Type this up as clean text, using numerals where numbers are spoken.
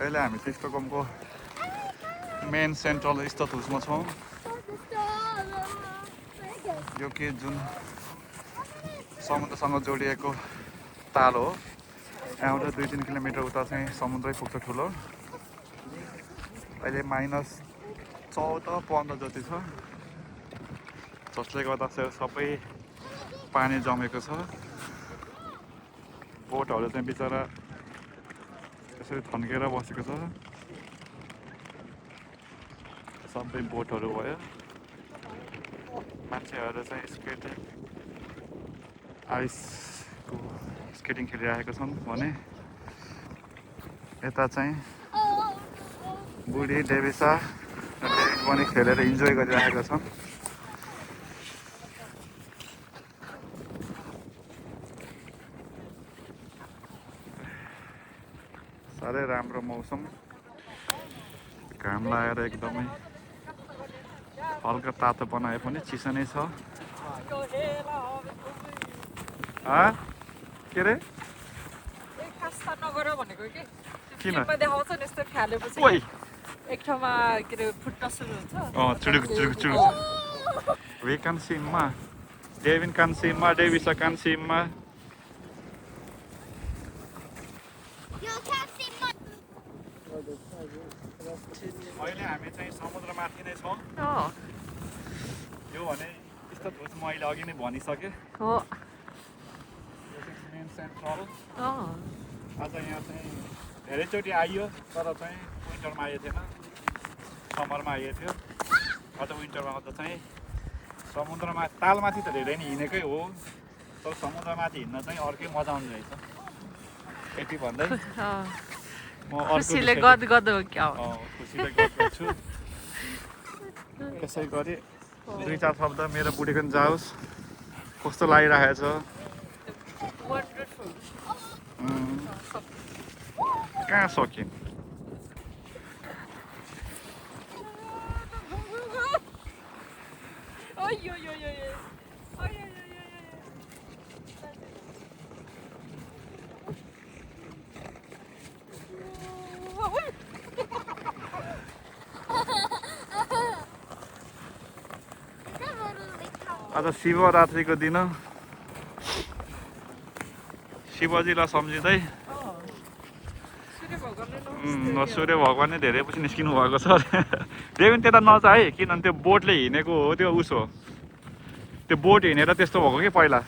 अहिले हामी चाहिँ स्टकहोमको मेन सेन्ट्रल स्टथुसमा छौँ। यो के जुन समुद्रसँग जोडिएको ताल हो। यहाँबाट 2-3 किलोमिटर उता चाहिँ समुद्रै पुग्छ ठुलो। अहिले -14-15 जति छ, जसले गर्दा सबै पानी जमेको छ। बोटहरू चाहिँ बिचरा त्यसरी थन्केर बसेको छ। सबै बोटहरू भयो। मान्छेहरू चाहिँ आइसको स्केटिङ खेलिरहेका छन् भने यता चाहिँ बुढी डेभिसा र डेभिड पनि खेलेर इन्जोय गरिरहेका छन्। साह्रै राम्रो मौसम, घाम लागेर एकदमै हल्का तातो बनाए पनि चिसो नै छ। के रे किन एक ठाउँमा के अरे फुट्न सुरु हुन्छ। चुडुक चुडुक चुडुक वे कान सिममा डेभिन कान सिममा डेभिसा कान सिममा। अहिले हामी चाहिँ समुद्रमाथि नै छौँ। यो भने यस्तो धुस मैले अघि नै भनिसकेँ। मेन सेन्ट्रल आज यहाँ चाहिँ धेरैचोटि आइयो, तर चाहिँ विन्टरमा आएको थिएन, समरमा आएको थियो। अझ विन्टरमा आउँदा चाहिँ समुद्रमा तालमाथि त धेरै नै हिँडेकै हो, तर समुद्रमाथि हिँड्न चाहिँ अर्कै मजा आउँदो रहेछ। यति भन्दै म खुसीले गदगद हो क्या खुसीले गदगद छु। यसै गरी 2-4 शब्द मेरो बुढीको पनि जाओस्, कस्तो लागिरहेको छ। कहाँ सक्यो आज शिवरात्रिको दिन शिवजीलाई सम्झिँदै सूर्य भगवान नै धेरै पछि निस्किनु भएको छ। त्यही पनि त्यता नजा है, किनभने त्यो बोटले हिँडेको हो, त्यो उस हो, त्यो बोट हिँडेर त्यस्तो भएको कि पहिला।